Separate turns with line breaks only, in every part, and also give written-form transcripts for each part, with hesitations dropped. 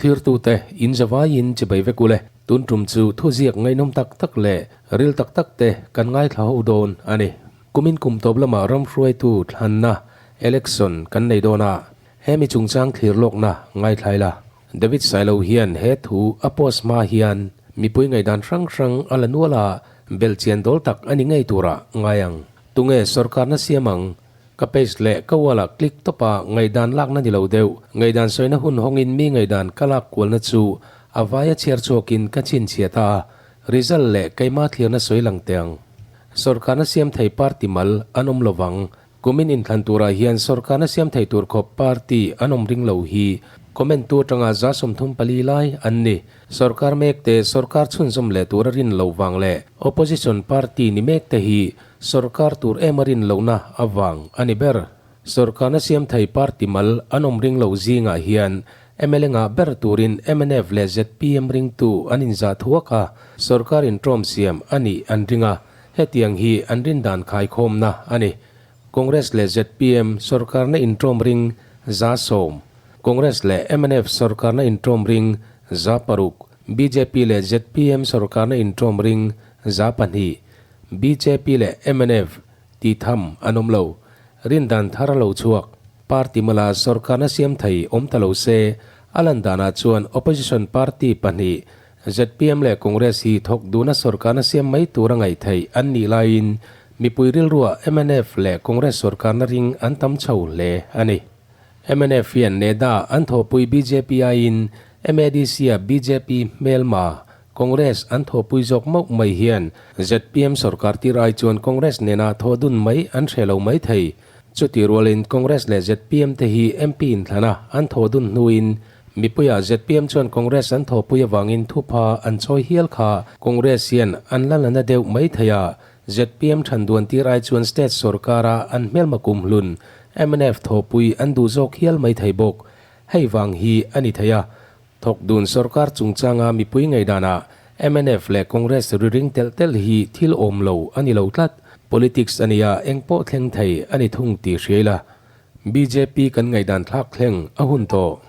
Thlirtute in zavaiin chibai vek ule. Tun tum chu thuziak ngaihnawm tak tak leh ril tak tak te kan ngaithla ho dawn a ni. Kumin kum tawp lamah ram hruaitu thlanna, election, kan nei dawn a, hemi chungchang thlir lawkna ngaithla ila. David Sailo hian he thu a post hma hian mipui ngaihdan hrang hrang a la nual a, belhchian dawl tak a ni ngei turah ngai ang. Tunge sorkarna siam ang? Ka page leh ka wall ah click tawp a, ngaihdan lakna ni lo deuh. Ngaihdan sawina hun hawngin mi ngaihdan ka lak kualna chu a vaia chhiar chhuakin ka chhinchhiat a, result leh keima thlirna sawi lang teh ang. Sorkarna siam thei party mal an awm lovang. Kumin inthlan turah hian sorkarna siam thei tur khawp party an awm ring lo hi comment tu atanga 34 lai an ni. Sorkar mek te sorkar chhunzawm leh tura rin loh vang leh opposition party ni mek te hi Sorkar tur em a rin lohna avang a ni ber. Sorkarna siam thei party mal an awm ring lo zingah hian mla ngah ber turin mnf leh zpm ringtu an inzah thuak a, sorkar intawm siam a nih an ring a, hetiang hi an rin dan khaikhawmna a ni. Congress leh zpm sorkarna intawm ring 10%, Congress leh mnf sorkarna intawm ring 6%, bjp leh zpm sorkarna intawm ring 2%. Bjp leh mnf tih tham an awm lo. Rindan thar a lo chhuak. Party mala sorkarna siam thei awm ta lo se, a lan danah chuan opposition party pahnih zpm leh Congress hi thawk duhna sorkarna siam mai tur a ngaih theih an nih laiin mipui rilruah mnf leh Congress sorkarna ring an tam chho hle a ni. Mnf hian NEDA an thawhpui bjp aiin MADC-a bjp hmelma Congress an thawhpui zawk mauh mai hian zpm sorkar tir ai chuan Congress nena thawh dun mai an hre lo mai thei. Chuti rualin Congress leh zpm te hi MP inthlana an thawh dun hnuin mipuiah zpm chuan Congress an thawhpui avangin thupha an chawi hial kha Congress hian an la la na deuh mai thei a, zpm than duan tir ai chuan state sorkara an hmelma kumhlun mnf thawhpui an duh zawk hial mai thei bawk. Hei vang hi a ni thei a. Thawk dun sorkar chungchanga mipui ngaihdanah mnf leh Congress ri ring telh telh hi thil awm lo a ni lo tlat. Politics a nia eng pawh thleng thei a ni thung tih hria ila. Bjp kan ngaihdan thlak thleng a hun tawh.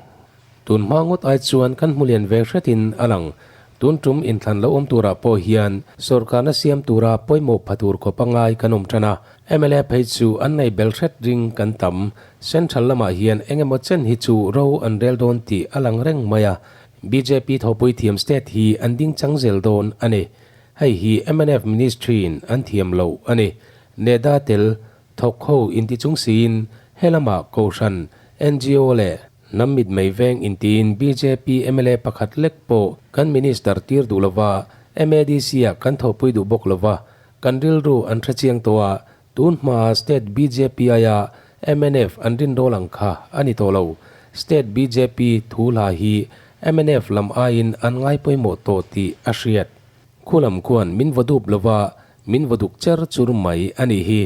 Tun hma ngawt ai chuan kan hmu lian ve hretin a lang. Tun tum inthlan lo awm turah pawh hian sorkarna siam tura pawimawh pha tur khawp a ngai kan awm tan a. Mla phei chu an nei bel hret ring kan tam. Central lamah hian eng emaw chen hi chu ro an rel dawn tih a lang reng mai a. Bjp thawhpui thiam state hi an ding chang zel dawn a ni. Hei hi mnf ministry in an thiam lo a ni. Neda tel thawk ho inti chung siin helamah Kohhran, ngo leh hnam mitmei veng intiin bjp mla pakhat lek pawh kan minister tir duh lova, MADC ah kan thawhpui duh bawk lova, Kan rilru an hre chiang tawh a, tun hmaa state bjp aia mnf an rinrawl ang kha a ni tawh lo. State bjp thu hla hi mnf lam aiin an ngai pawimawh tawh tih a hriat. Khulam khuan min vaw dup lova, min vaw duk cher chur mai a nih hi.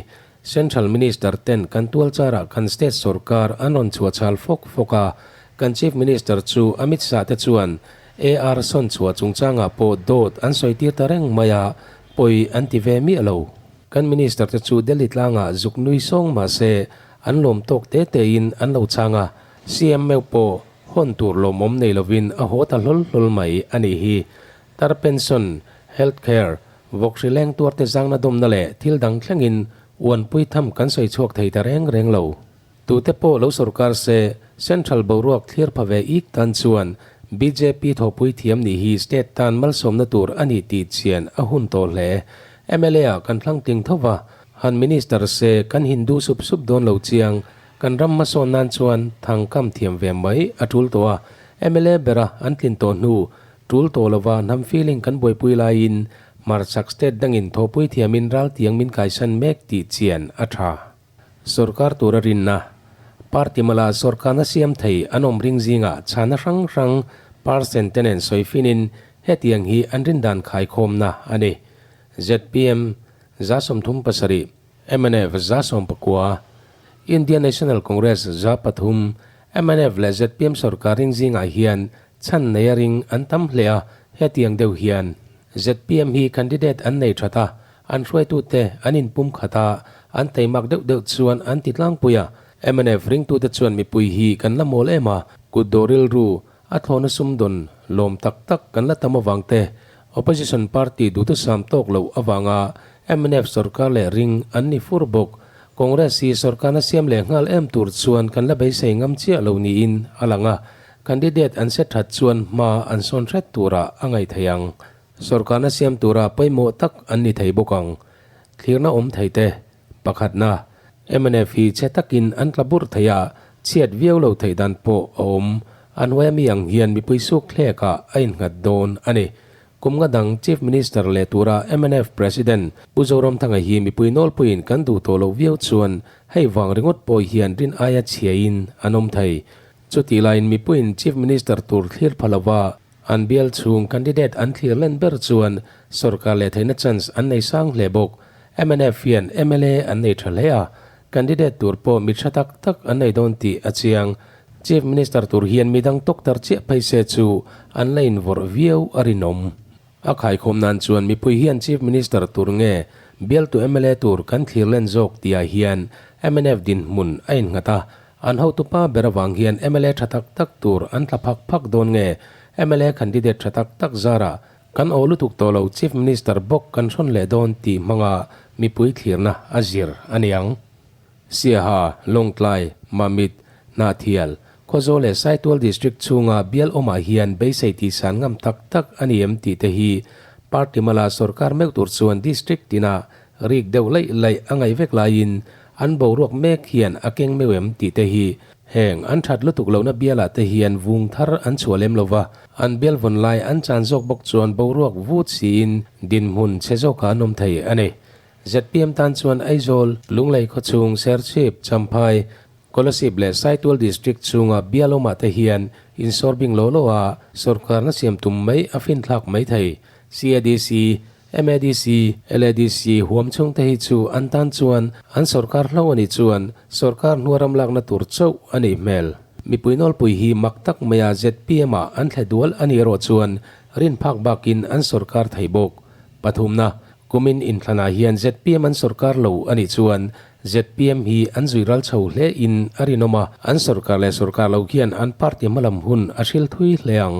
Central Minister ten kan tual charah kan state sorkar an rawn chhuah chhal fawk fawk a, kan Chief Minister chu Amit Shah te chuan AR sawn chhuah chungchangah pawh dawt an sawi tir ta reng mai a, Pawi an ti ve miah lo. Kan Minister te chu Delhi tlangah zuk nui sawng mah se an lawm tawk te tein an lo chhang a, CM meuh pawh hawn tur lawmawm nei lovin a haw ta hlawl hlawl mai a nih hi. Tar pension, health care, vawk hri leng tuarte zangna dawmna leh thil dang thlengin uanpui tham kan sawi chhuak thei ta reng reng lo. Tute pawh lo sorkar se, Central boruak thlir pha ve ik tan chuan bjp thawhpui thiam nih hi state tan malsawmna tur a ni tih chian a hun tawh hle. Mla ah kan thlang tling tho va, han minister se kan Hindu sup sup dawn lo chiang, kan ram hmasawn nan chuan thang kam thiam ve mai a tul tawh a, mla bera an tlin tawh hnu tul tawh lova hnam feeling kan buaipui laiin hmarchhak state dangin thawhpui thiamin raltiang min kaisan mek tih chian a tha. Sorkar tura rinna, Party mala sorkarna siam thei an awm ring zingah chhana hrang hrang percent te nen sawi finin hetiang hi an rindan khaikhawmna a ni. Zpm, 37, mnf, 19, Indian National Congress, 3, mnf leh zpm sorkar ring zingah hian chhan neia ring an tam hle a, hetiang deuh hian zpm hi candidate an nei that a, An hruaitute an inpum khat a, an teimak deuh deuh chuan an ti tlangpui a. Mnf ringtute chuan mipui hi kan la mawl em a, kut dawh rilru A thlawhna sumdawn lawm tak tak kan la tam avang te, Opposition party duhthusam tawk loh avanga mnf sorkar leh ring an ni fur bawk. Congress hi sorkarna siam leh nghal em tur chuan kan la beisei ngam chiah lo niin a lang a, candidate an set that chuan hma an sawn hret turah a ngaih thei ang. Sorkarna siam tura pawimawh tak an ni thei bawk ang. Thlirna awm thei te. Pakhatna, mnf hi chhe takin an tla burh thei a, chhiat viau lo theih dan pawh a awm. A hnuaia mi ang hian mipui suk thlekah a innghat dawn a ni. Kum nga dang Chief Minister leh tura mnf President Pu Zoramthanga hi mipui nawlpuiin kan duh tawh loh viau chuan hei vang ringawt pawh hian rin aia chhiain an awm thei. Chutih laiin mipuiin Chief Minister tur thlir pha lova an bial chhung candidate an thlir len ber chuan sorkar leh theihna chance an nei sang hle bawk. Mnf hian mla an nei tha hle a, candidate tur pawh mi tha tak tak an nei dawn tih a chiang. Chief Minister tur hian midang tawktar chiah phei se chu an la invawrh viau a rinawm. A khaikhawm nan chuan mipui hian Chief Minister tur nge bialtu mla tur kan thlir len zawk tihah hian mnf dinhmun a innghat a, an hotupa ber avang hian mla tha tak tak tur an tla phak phak dawn nge mla candidate tha tak tak zarah kan aw lutuk tawh lo Chief Minister bawk kan hrawn leh dawn tih hmanga mipui thlirna a zir a ni ang. Siaha, Lawngtlai, Mamit, Hnahthial, Khawzawl leh Saitual District chhunga bial awmah hian beisei tihsan ngam tak tak a ni em tih te hi party mala sorkar meuh tur chuan district tina rik deuh laih laih a ngaih vek laiin an boruak mek hian a keng meuh em tih te hi heng an that lutuk lohna bialah te hian vung thar an chhuah lem lova, an bial vawn lai an chan zawk bawk chuan boruak vut siin dinhmun chhe zawkah an awm thei a ni. Zpm tan chuan Aizawl, Lunglei khawchhung, Serchhip, Champhai, Kolasib leh Saitual District chhunga bial awmah te hian insawrbing law law a sawrkarna siam tum mai a finthlak mai thei. CADC, MADC, LADC huam chhung te hi chu an tan chuan an sawrkar hlo a nih chuan sawrkar hnua ram lakna tur chauh a nih hmel. Mipui nawlpui hi mak tak maia zpm ah an thle dual a nih erawh chuan rinphak bakin an sawrkar thei bawk. Pathumna, Kumin inthlanah hian zpm an sorkar lo a nih chuan zpm hi an zui ral chho hle in a rinawm a, an sorkar leh sorkar lo hian an party hmalam hun a hril thui hle ang.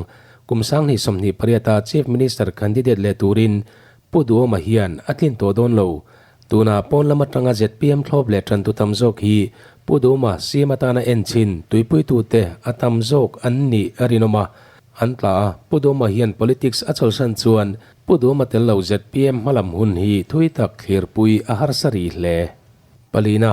Kum 2028 a Chief Minister candidate leh turin Pu Duhoma hian a tlin tawh dawn lo. Tuna pawn lam atanga zpm thlawp leh tantu tam zawk hi Pu Duhoma CM atana en chin tuipuitute a tam zawk an nih a rinawm a, an tla a. Pu Duhoma hian politics a chawlhsan chuan Pu Duma tel lo zpm hmalam hun hi thui tak thlirpui a harsa rih hle. Palina,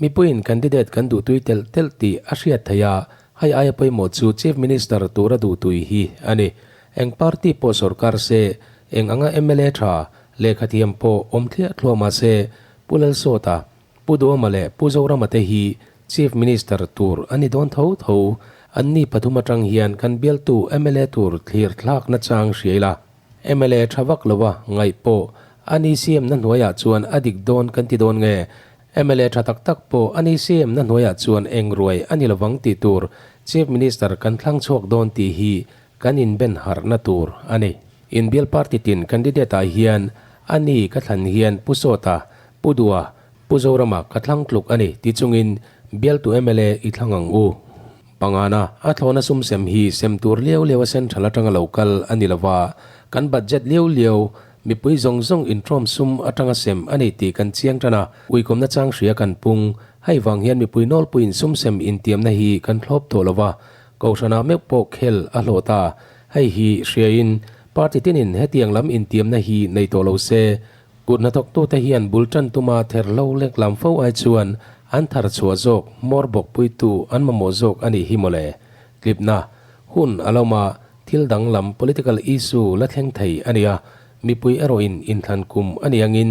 Mipuiin candidate kan duhtui telh telh tih a hriat theih a, hei aia pawimawh chu Chief Minister tura duhtui hi a ni. Eng party pawh sorkar se, eng anga mla tha, lehkhathiam pawh awm thliah thluah mah se, Pu Lalsawta, Pu Duhoma leh Pu Zorama te hi Chief Minister tur a ni dawn tho tho. Anni pathum atang hian kan bialtu mla tur thlir thlak nachang hria ila. Mla tha vak lova ngaih pawh a ni CM na hnuaiah chuan a dik dawn kan ti dawn nge? Mla tha tak tak pawh a ni CM na hnuaiah chuan eng ruai a ni lovang tih tur Chief Minister kan thlang chhuak dawn tih hi kan inben harhna tur a ni. Inbial party tin candidate ah hian a ni ka thlan hian Pu Sawta, Pu Dua, Pu Zorama ka thlang tluk a ni ti chungin bialtu mla i thlang ang u. Pangana, a thlawhna sum sem hi sem tur liau liau a central atanga lo kal a ni lova, kan budget liau liau mipui zawng zawng intrawm sum atanga sem a ni tih kan chiang tan a, uikawmna chang hria kan pung. Hei vang hian mipui nawlpuiin sum sem intiamna hi kan thlawp tawh lova, Kohhranah meuh pawh khel a hlawh ta. Hei hi hriain party tinin hetiang lam intiamna hi nei tawh lo se, Kut hnathawktute hian bul tan tuma therhlo lek lam fo ai chuan an thar chhuah zawk hmawr bawkpuitu an mamawh zawk a nih hi mawle. Tlipna, hun a lo ma, thil danglam political issue la thleng thei a nia, mipui erawhin inthlan kum a nih angin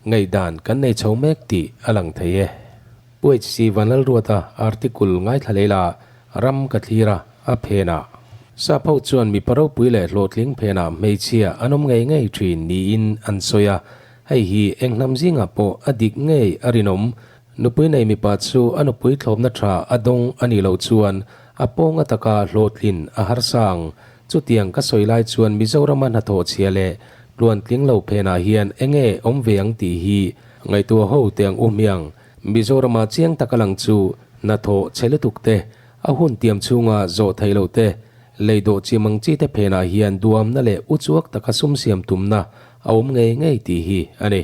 ngaihdan kan nei chho mek tih a lang thei e. Pu HC Vanlalruata article ngaithla leila ram ka thlir a, a phenah. Sap ho chuan mipa ropui leh hlawhtling phenah hmeichhia an awm ngei ngei thin niin an sawi a, hei hi eng hnam zingah pawh a dik ngei a rinawm. Nupui nei mipa chu a nupui thlawpna tha a dawng a nih loh chuan a pawng ataka hlawhtlin a harsa ang. Chutiang ka sawi lai chuan Mizorama hnathawh chhia leh tluantling lo phenah hian enge awm ve ang tih hi ngaihtuah ho teh ang u hmiang. Mizorama chiang tak a lang chu hnathawh chhe lutuk te, a hun tiam chhunga zawh theih loh te, Lei dawh chim ang chi te phenah hian duamna leh uchuak taka sum siam tumna a awm ngei ngei tih hi a ni.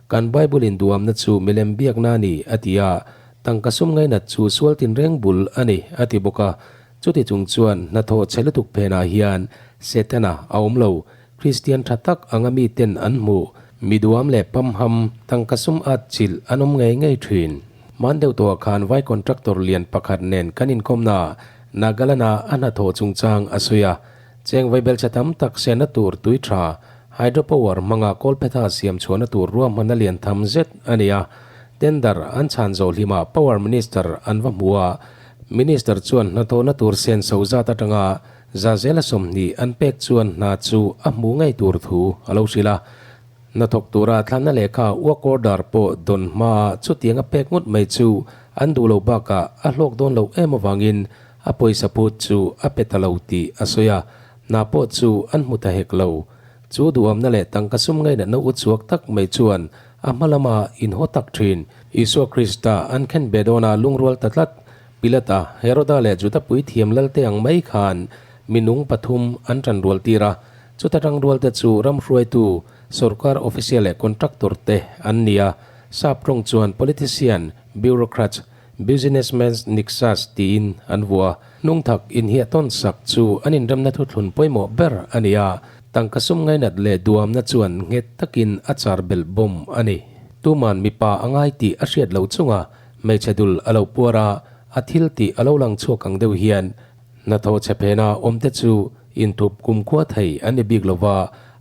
Kan Bible in duamna chu milem biakna a ni a ti a, tangka sum ngainat chu sual tinreng bul a ni a ti bawk a. Chuti chung chuan hnathawh chhe lutuk phenah hian Setana a awm lo, Kristian tha tak anga miten an hmuh, mi duam leh pamham, tangka sum at chilh an awm ngei ngei thin. Hman deuh tawhah khan vai contractor lian pakhat nen kan inkawmna Nagaland-a a hnathawh chungchang a sawi a. Cheng vaibelchhe tam tak sehna tur tui tha, hydropower, hmanga kawlphetha siam chhuahna tur ruahmanna lian tham zet a ni a. Tender an chhan zawh hlimah Power Minister an va hmu a, Minister chuan hnathawhna tur senso zat atanga Zazela 20 an pek chuan hna chu a hmu ngei tur thu a lo hrilh a. Hnathawk tura thlanna lehkha work order pawh dawn hmaa chutiang a pek ngawt mai chu an duh lo bakah a hlawk dawn loh em avangin a pawisa phut chu a pe ta lo tih a sawi a, hna pawh chu an hmu ta hek lo. Chu duhamna leh tangka sum ngainatna u chhuak tak mai chuan a hma lama inhaw tak thin. Isua Krista an khen be dawna lungrual ta tlat Pilata, Heroda leh Juda puithiam lalte ang mai khan mi nung pathum an tan rual tir a, chuta tang rualte chu ram hruaitu, sorkar official leh contractor te an ni a, sap tawng chuan politician, bureaucrats, businessmen nixas tiin an vuah a. Hnungthak inhiahtawn sak chu an inremna thuthlun pawimawh ber a ni a, tangka sum ngainat leh duamna chuan nghet takin a char belh bawm a ni. Tuman mipa a ngai tih a hriat lo chunga Hmeichhe dul a lo puar a, a thil tih a lo lang chhuak ang deuh hian hnathawh chhe phena awmte chu inthup kumkhua thei an ni bik lova,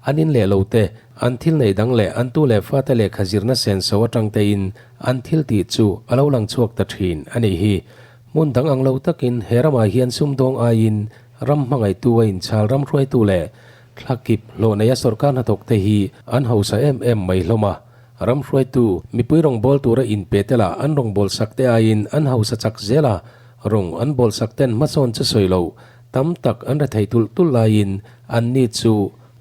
an in leh lo te, an thil neih dang leh an tu leh fate lehkha zirna senso atang tein an thil tih chu a lo lang chhuak ta thin a nih hi. Hmun dang ang lo takin he ramah hian sumdawng aiin ram hmangaihtu a inchhal ram hruaitu leh thlakip hlawh neia sorkar hnathawkte hi an hausa em em mai hlawm a. Ram hruaitu, mipui rawngbâwl tura inpe te lah an rawngbâwl sak te aiin an hausa chak zel a, rawng an bâwl sak ten hmasawn chu sawi lo, tam tak an rethei tulh tulh laiin an ni chu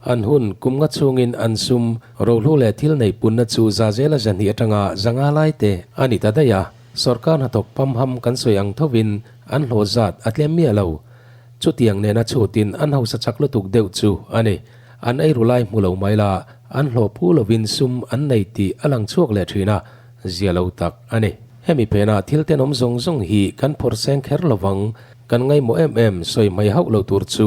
an hun kum nga chhungin an sum, rohlu leh thil nei punna chu za zela 200 atanga 500 lai te a ni ta daih a, sawrkar hnathawk pamham kan sawi ang thovin an hlawh zat a tlem miah lo. Chutiang nena chhutin an hausa chak lutuk deuh chu a ni. An eiru lai hmu lo mai la, an hlawh phu lovin sum an nei tih a lang chhuak leh thin a, zia lo tak a ni. Hemi phenah thil tenawm zawng zawng hi kan phawrh seng kher lovang, kan ngaihmawh em em sawi hmai hauh lo tur chu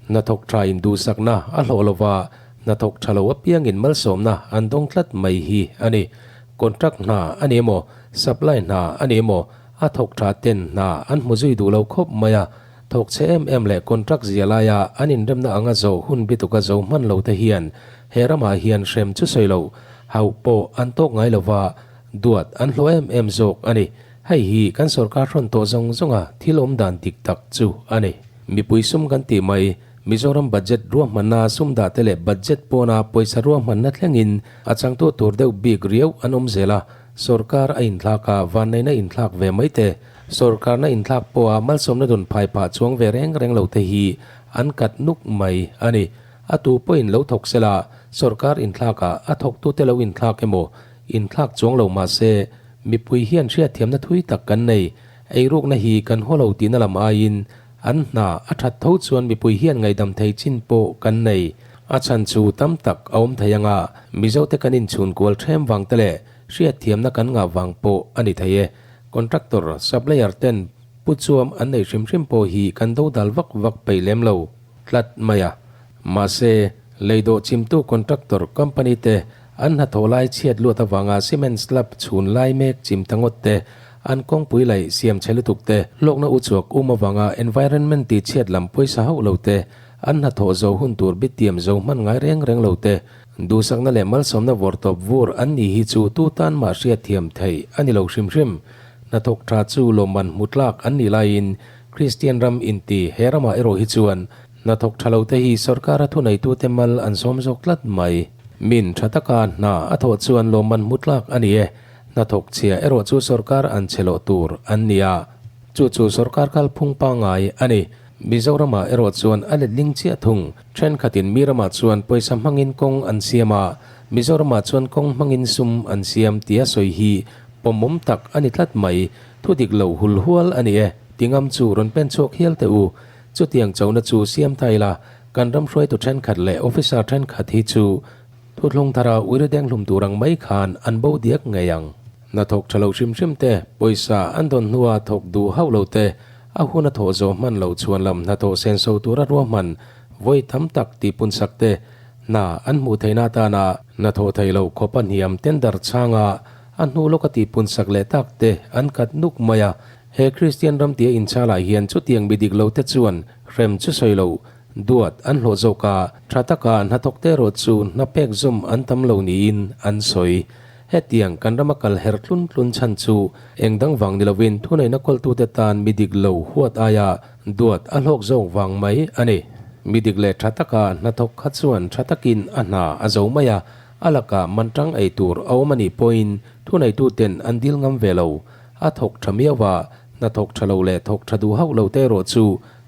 hnathawk tha in duhsakna a hlawh lova, hnathawk tha lo apiangin malsawmna an dawng tlat mai hi a ni. Contract hna a ni emaw, supply hna a ni emaw, a thawk tha ten hna an hmu zui duh lo khawp mai a, Thawk chhe em em leh contract zia laia an inremna anga zo hun bituka zo hman lo te hian he ramah hian hrem chu sawi lo, hauh pawh an tawk ngai lo va, duat an hlawh em em zawk a ni. Hei hi kan sorkar hrawn tawh zawng zawnga thil awm dan dik tak chu a ni. Mipui sum kan tih mai, Mizoram budget ruahmanna sum dah te leh budget pawna pawisa ruahmanna thlengin a changtu tur deuh bik riau an awm zel a, sorkar a inthlak a, vanneihna inthlak ve mai te, Sorkarna inthlak pawha malsawmna dun phai phah chuang ve reng reng lo te hi an kat nuk mai a ni. A tu pawhin lo thawk sela, sorkar inthlakah a thawktute lo inthlak emaw, inthlak chuang lo mah se, mipui hian hriatthiamna thui tak kan nei. Eirukna hi kan haw lo tihna lam aiin an hna a that tho chuan mipui hian ngaihdam thei chin pawh kan nei. A chhan chu tam tak a awm thei anga Mizote kan inchhun kual ṭhem vang te leh hriatthiamna kan ngah vang pawh a ni thei e. Contractor, supplier ten pu chuam an nei hrim hrim pawh hi kan do dal vak vak peih lem lo tlat mai a. Mahse, leidawh chimtu contractor company te an hnathawh lai chhiat luat avanga cement slab chhun lai mek chim ta ngawt te, an kawngpui laih siam chhe lutuk te, hlawkna uchuak um avanga environment tih chhiat lam pawisa hauh lo te, an hnathawh zo hun tur bitiam zo hman ngai reng reng lo te, Duhsakna leh malsawmna vawrtawp vur an ni hi chu tu tan mah hriatthiam theih a ni lo hrim hrim. Hnathawk tha chu lawmman hmu tlak an nih laiin Kristian ram inti he ramah erawh hi chuan hnathawk tha lo te hi sorkara thuneitute mal an sawm zawk tlat mai. Min tha taka hna a thawh chuan lawmman hmu tlak a ni e. Hnathawk chhia erawh chu sorkar an chhe loh tur an ni a. Chu chu sorkar kalphung pangngai a ni. Mizoramah erawh chuan a letling chiah thung. Thenkhatin mi ramah chuan pawisa hmangin kawng an siam a, Mizoramah chuan kawng hmangin sum an siam tia sawi hi pawmawm tak a ni tlat mai. Thu dik lo hul hual a ni e, ti ngam chu rawn pen chhuak hial teh u. Chutiang chona chu siam ta ila, kan ram hruaitu thenkhat leh officer thenkhat hi chu thuthlung thara uire denghlum tur ang mai khan an bo diak ngei ang. Hnathawk tha lo hrim hrim te, pawisa an dawn hnua thawk duh hauh lo te, a hun a thawh zawh hman lo chhuan lam hnathawh senso tura ruahman vawi tam tak tihpunsak te, hna an hmuh theihna atana hnathawh thei lo khawpa hniam tender chhanga a hnu lawka tihpunsak leh tak te an kat nuk mai a. He Kristian ram tia inchhalah hian chutiang mi dik lo te chuan hrem chu sawi lo duat an hlawh zawk a, tha taka hnathawk te erawh chu hna pek zawm an tam lo niin an sawi. Hetiang kan rama kal her tlun tlun chhan chu eng dang vang ni lovin thuneihna kawltute tan mi dik lo huat aia duat a hlawk zawk vang mai a ni. Mi dik leh tha taka hnathawk kha chuan tha takin a hna a zo mai a, a lakah man tang ei tur a awm a nih pawhin thuneituten an dil ngam ve lo. A thawk tha miau a, hnathawk tha lo leh thawk tha duh hauh lo te erawh chu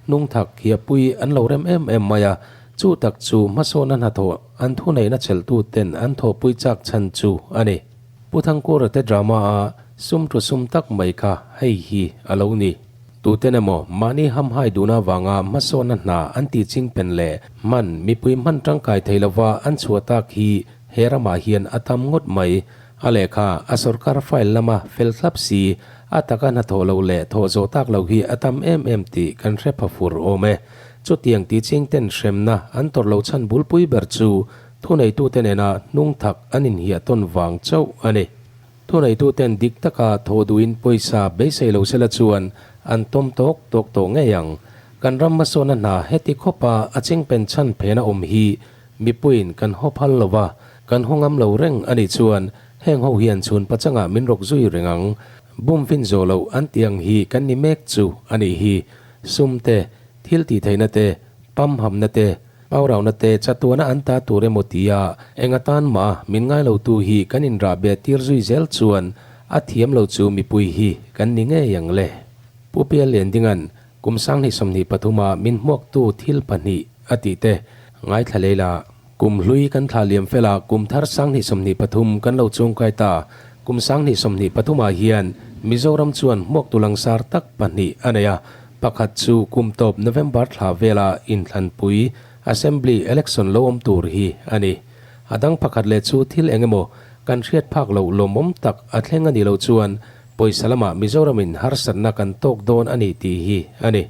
hnungthak hiapui an lo rem em em mai a, chu tak chu hmasawn a hnathawh an thuneihna cheltu ten an thawhpui chak chhan chu a ni. Pu Thangkura te drama a sum thu sum tak mai kha hei hi a lo ni. Tuten emaw mahni hamhai duhna avanga hmasawnna hna an tih ching pen leh hman mipui hman tangkai thei lova an chhuah tak hi he ramah hian a tam ngawt mai. A lehkha a sorkar file lama fel thlap si, a taka hnathawh loh leh thawh zawh tak loh hi a tam em em tih kan hre pha fur awm e. Chutiang tih ching ten hremna an tawrh loh chhan bulpui ber chu thuneitute nena hnung thak an inhiah tawn vang chauh a ni. Thuneituten dik taka thawh duhin pawisa beisei lo sela chuan an tawm tawk tawk tawh ngei ang. Kan ram hmasawnna hna heti khawpa a chingpen chhan phena awm hi Mipuiin kan haw phal lo va, kan haw ngam lo reng a nih chuan heng ho hian chhun pachangah min rawk zui reng ang. Bum fin zawh loh an tih ang hi kan ni mek chu a nih hi. Sum te, thil tih theihna te, pam hamna te, paurauna te chatuana an ta tur emaw tia eng atan mah min ngai lo tu hi kan inrah be tir zui zel chuan a thiam lo chu mipui hi kan ni ngei ang le. Pu Pial Liandinga'n Kum 2023 a min hmuaktu thil pahnih a tih te ngaithla lei la. Kum hlui kan thla liam fel a, kum thar 2023 kan lo chungkai ta. Kum 2023 ah hian Mizoram chuan hmuaktu langsar tak pahnih a nei a, pakhat chu kum tawp November thla vela inthlanpui, Assembly Election lo awm tur hi a ni. A dang pakhat leh chu thil eng emaw kan hriat phak loh lawmawm tak a thleng a nih loh chuan Pawisa lamah Mizoramin harsatna kan tawk dawn a ni tih hi a ni.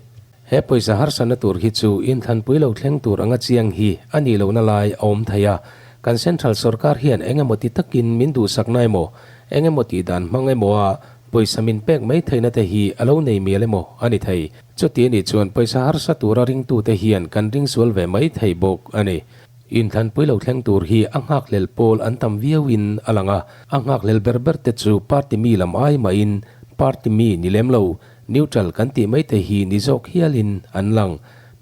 He pawisa harsatna tur hi chu inthlanpui lo thleng tur anga chiang hi a nih lohna lai a awm thei a. Kan Central sorkar hian eng emaw ti takin min duhsakna emaw, eng emaw tih dan hmang emaw a pawisa min pek mai theihna te hi a lo nei mial emaw a ni thei. Chuti a nih chuan pawisa harsa tura ringtute hian kan ringsual ve mai thei bawk a ni. Inthlanpui lo thleng tur hi a nghakhlel pawl an tam viauin a lang a, a nghakhlel ber ber te chu party mi lam ai mahin party mi ni lem lo, neutral kan tih mai te hi ni zawk hialin an lang.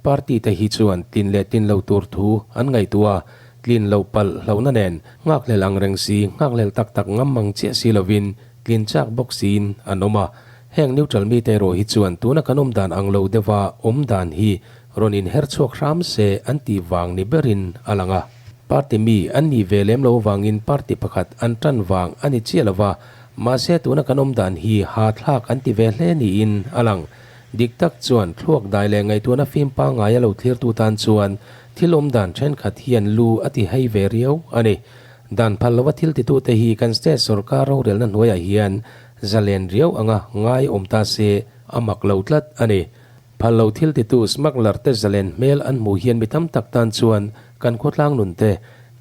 Party te hi chuan tlin leh tlin lo tur thu an ngaihtuah a, tlin loh palh hlauhna nen nghakhlel ang reng si, nghakhlel tak tak ngam mang chiah si lovin tlin chak bawk siin an awm a. Heng neutral mite erawh hi chuan tuna kan awm dan ang lo deuha awm dan hi rawn inher chhuak hram se an tih vang ni berin a lang a. Party mi an nih ve lem lo vangin party pakhat an tan vang a ni chiah lo va, mahse tuna kan awm dan hi ha thlak an ti ve hle niin a lang. Dik tak chuan thluak dai leh ngaihtuahna fim pangngai a lo thlirtu tan chuan thil awm dan thenkhat hian lu a ti hei ve riau a ni. Dan phal lova thil titute hi kan state sorkar rorelna hnuaiah hian zalen riau anga ngai awm ta se a mak lo tlat a ni. Phal lo thil titu smuggler te zalen hmel an hmuh hian mi tam tak tan chuan kan khawtlang nun te,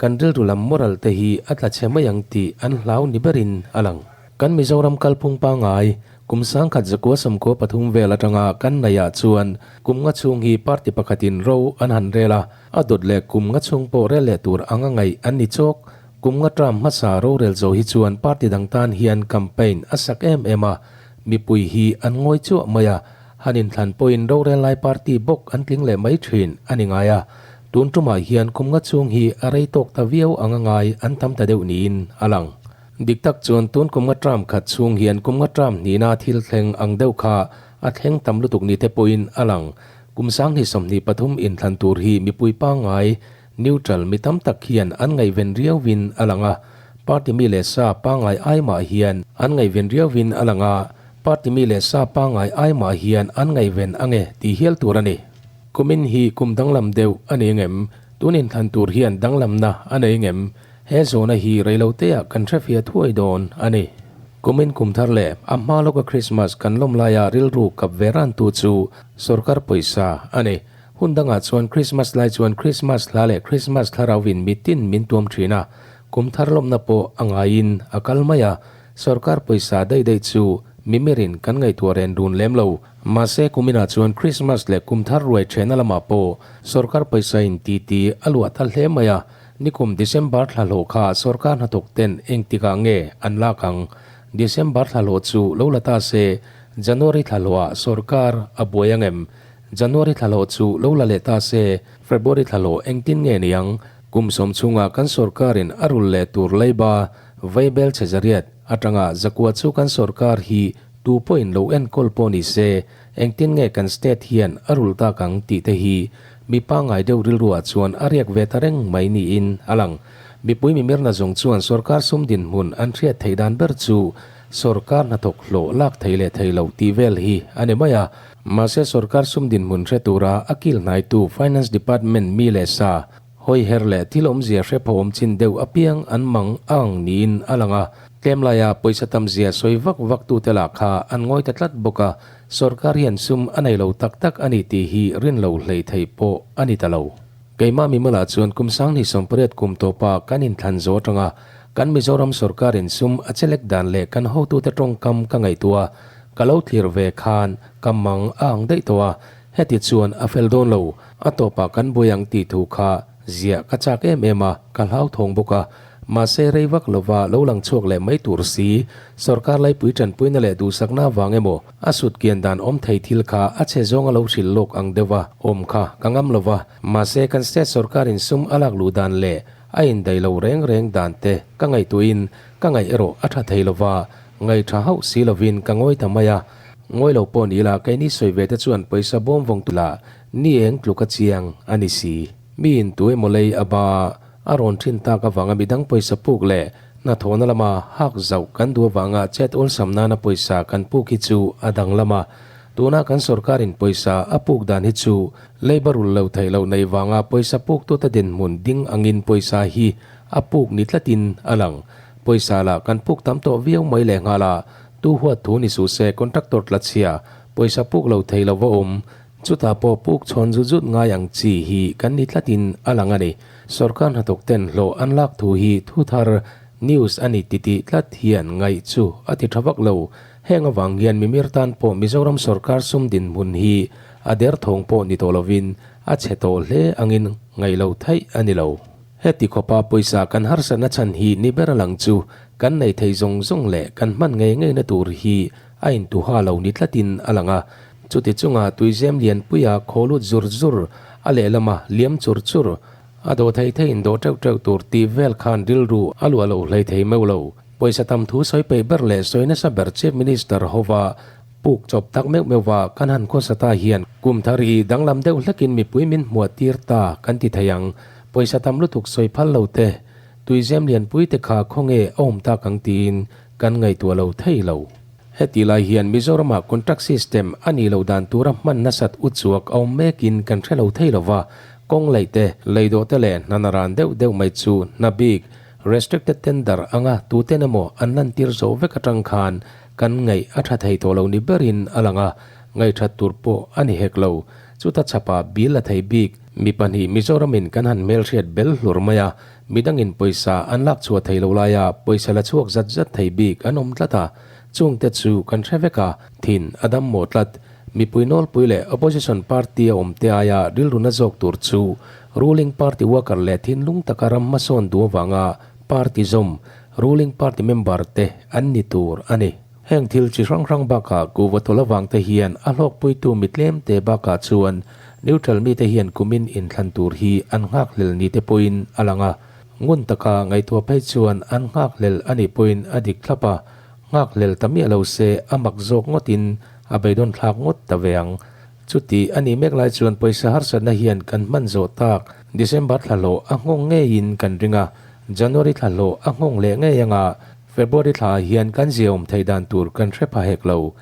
kan rilru lam moral te hi a tla chhe mai ang tih an hlau ni berin a lang. Kan Mizoram kalphung pangngai, kum 1993 vel atanga kan neihah chuan kum nga chhung hi party pakhatin ro an han rel a, a dawt leh kum nga chhung pawh rel leh tur anga ngaih an ni chawk. Kum nga term hmasa rorel zo hi chuan party dang tan hian campaign a sak em em a, mipui hi an ngawi chuah mai a, Han inthlan pawhin rorel lai party bawk an tling leh mai thin a ni ngai a, tun tumah hian kum nga chhung hi a rei tawk ta viau anga ngai an tam ta deuh niin a lang. Dik tak chuan tun kum nga term khat chhung hian kum nga term hnihna thil thleng ang deuh kha a thleng tam lutuk ni te pawhin a lang. Kum 2023 inthlan tur hi mipui pangngai, neutral, mi tam tak hian an ngaihven riauin a lang a, party mi leh sa pangngai ai mah hian an ngaihven riauin a lang a, Party mi leh sa pangngai ai mah hian an ngaihven ange tih hial tur a ni. Kumin hi kum danglam deuh a ni ngem? Tun inthlan tur hian danglamna a nei ngem? He zawhna hi reiloteah kan hrefiah thuai dawn a ni. Kumin kum thar leh a hma lawka Krismas kan lawm laia rilru kap ve rantu chu sorkar pawisa a ni. Hun dangah chuan Krismas lai chuan Krismas hla leh Krismas thlarauin mitin min tuam thin a, kum thar lawmna pawh a ngaiin a kal mai a, sorkar pawisa daih daih chu mimirin kan ngaihtuah ren run lem lo. Mahse kuminah chuan Krismas leh kum thar ruai thehna lamah pawh sorkar pawisa in titi a luah ta hle mai a, Nikum December thla hlawh kha sorkar hnathawk ten engtikah nge an lak ang? December thla hlawh chu lo la ta se, January thla hlawhah sorkar a buai ang em? January thla hlawh chu lo la leh ta se, February thla hlawh engtin nge ni ang? Kum sawm chhunga kan sorkarin a rul leh tur leiba vaibel chhe zariat atanga zakua chu kan sorkar hi tu pawhin lo enkawl pawh ni se, Engtin nge kan state hian a rul tak ang tih te hi mi pangngai deuh rilruah chuan a riak ve ta reng mai niin a lang. Mipui mimirna zawng chuan sorkar sum dinhmun an hriat theih dan ber chu sorkar hnathawk hlawh lak thei leh thei loh tih vel hi a ni mai a. Mahse sorkar sum dinhmun hre tura a kil hnaitu Finance Department mi leh sa Hawiher leh thil awmzia hre phawm chin deuh apiang an mang ang niin a lang a, tlem laia pawisa tamzia sawi vak vak tute lah kha an ngawi ta tlat bawk a, sorkar hian sum a nei lo tak tak a ni tih hi rin lo hlei thei pawh a ni ta lo. Keimah mimalah chuan kum sanghnih 80 kum tawpa kan inthlan zo atanga kan Mizoram sorkarin sum a chelek dan leh kan hotute tawngkam ka ngaihtuah a, ka lo thlir ve khan ka mang a ang daih tawh a, Heti chuan a fel dawn lo, a tawpah kan buai ang tih thu kha ziah ka chak em em a, ka hlauthawng bawk a. Mahse rei vak lova lo lang chhuak leh mai tur si, sorkar laipui tanpuina leh duhsakna avang emaw a sut kian dan awm thei thil kha a chhe zawng a lo hrilh lawk ang deuh a awm kha ka ngam lo va. Mahse kan state sorkarin sum a lak luh dan leh a indaih lo reng reng dan te ka ngaihtuahin ka ngaih erawh a tha thei lo va, Ngaihṭha hauh si lovin ka ngawi ta mai a, ngawi lo pawh ni ila keini sawi ve te chuan pawisa bawm vawng tu lah ni eng tluk a chiang a ni si. Mi in tu emaw lei a ba a rawn ṭhin tak avanga midang pawisa puk leh hnathawhna lama hak zauh kan duh avanga chet awlsam nana pawisa kan puk hi chu a danglam a, tuna kan sorkarin pawisa a puk dan hi chu leiba rul lo theih loh nei vanga pawisa puktute dinhmun ding angin pawisa hi a puk ni tlatin a lang. Pawisa lah kan puk tam tawh viau mai leh nghal a, tu huat thu ni suh se contractor tla chhia, pawisa puk lo thei lo va awm, chutah pawh puk chhawn zut zut ngai ang chi hi kan ni tlatin a lang a ni. Sorkar hnathawk ten hlawh an lak thu hi thu thar, news, a ni titih tlat hian ngaih chu a ti tha vak lo. Heng avang hian mimir tan pawh Mizoram sorkar sum dinhmun hi a derthawng pawh ni tawh lovin a chhe tawh hle angin ngaih loh theih a ni lo. Heti khawpa pawisa kan harsatna chhan hi ni ber a lang chu kan nei thei zawng zawng leh kan hman ngei ngeina tur hi a intuha lo ni tlatin a lang a. Chuti chunga tuizem lianpuia khaw lut zur zur, a lehlama liam chur chur, a dawh thei theiin dawh teuh teuh tur tih vel khan rilru a luah lo hlei thei meuh lo. Pawisa tam thu sawi peih ber leh sawi nasa ber Chief Minister hova puk chawp tak meuh meuhva kan han khawsa ta hian kum thar hi danglam deuh hlekin mipui min hmuah tir ta kan ti thei ang. Pawisa tam lutuk sawi phal lo te, tuizem lianpui te kha khawnge a awm tak ang tiin kan ngaihtuah lo thei lo. Heti lai hian Mizoramah contract system a nih loh dan tura hman nasat uchuak a awm mekin kan hre lo thei lo va, kawng laih te, leidawh te leh hna ran deuh deuh mai chu hna bik, restricted tender, anga tuten emaw an lantir zawh vek atang khan kan ngaih a tha thei tawh lo ni berin a lang a, ngaihthat tur pawh a ni hek lo. Chuta chhapa bill a thei bik. Mi pahnih Mizoramin kan han hmelhriat bel hlur mai a, midangin pawisa an lak chhuah thei lo laia pawisa la chhuak zat zat thei bik an awm tlat a, chungte chu kan hre vek a, thin a dam mawh tlat. Mipui nawlpui leh opposition party a awmte aia rilru na zawk tur chu ruling party worker leh thinlung taka ram hmasawn duh avanga party zawm ruling party member te an ni tur a ni. Heng thil chi hrang hrang bakah kuhva tawlh avangte hian a hlawkpuitu mi tlemte bakah chuan neutral mite hian kumin inthlan tur hi an nghakhlel ni te pawhin a lang a. Ngun taka ngaihtuah phei chuan an nghakhlel a nih pawhin a dik thlap a, nghakhlel ta miah lo se a mak zawk ngawtin a beidawn thlak ngawt ta ve ang. Chuti a nih mek lai chuan pawisa harsatna hian kan hman zawh tak December thla hlawh a nghawng ngeiin kan ring a, January thla hlawh a nghawng leh ngei anga February thla ah hian kan ziaawm theih dan tur kan hre pha hek lo.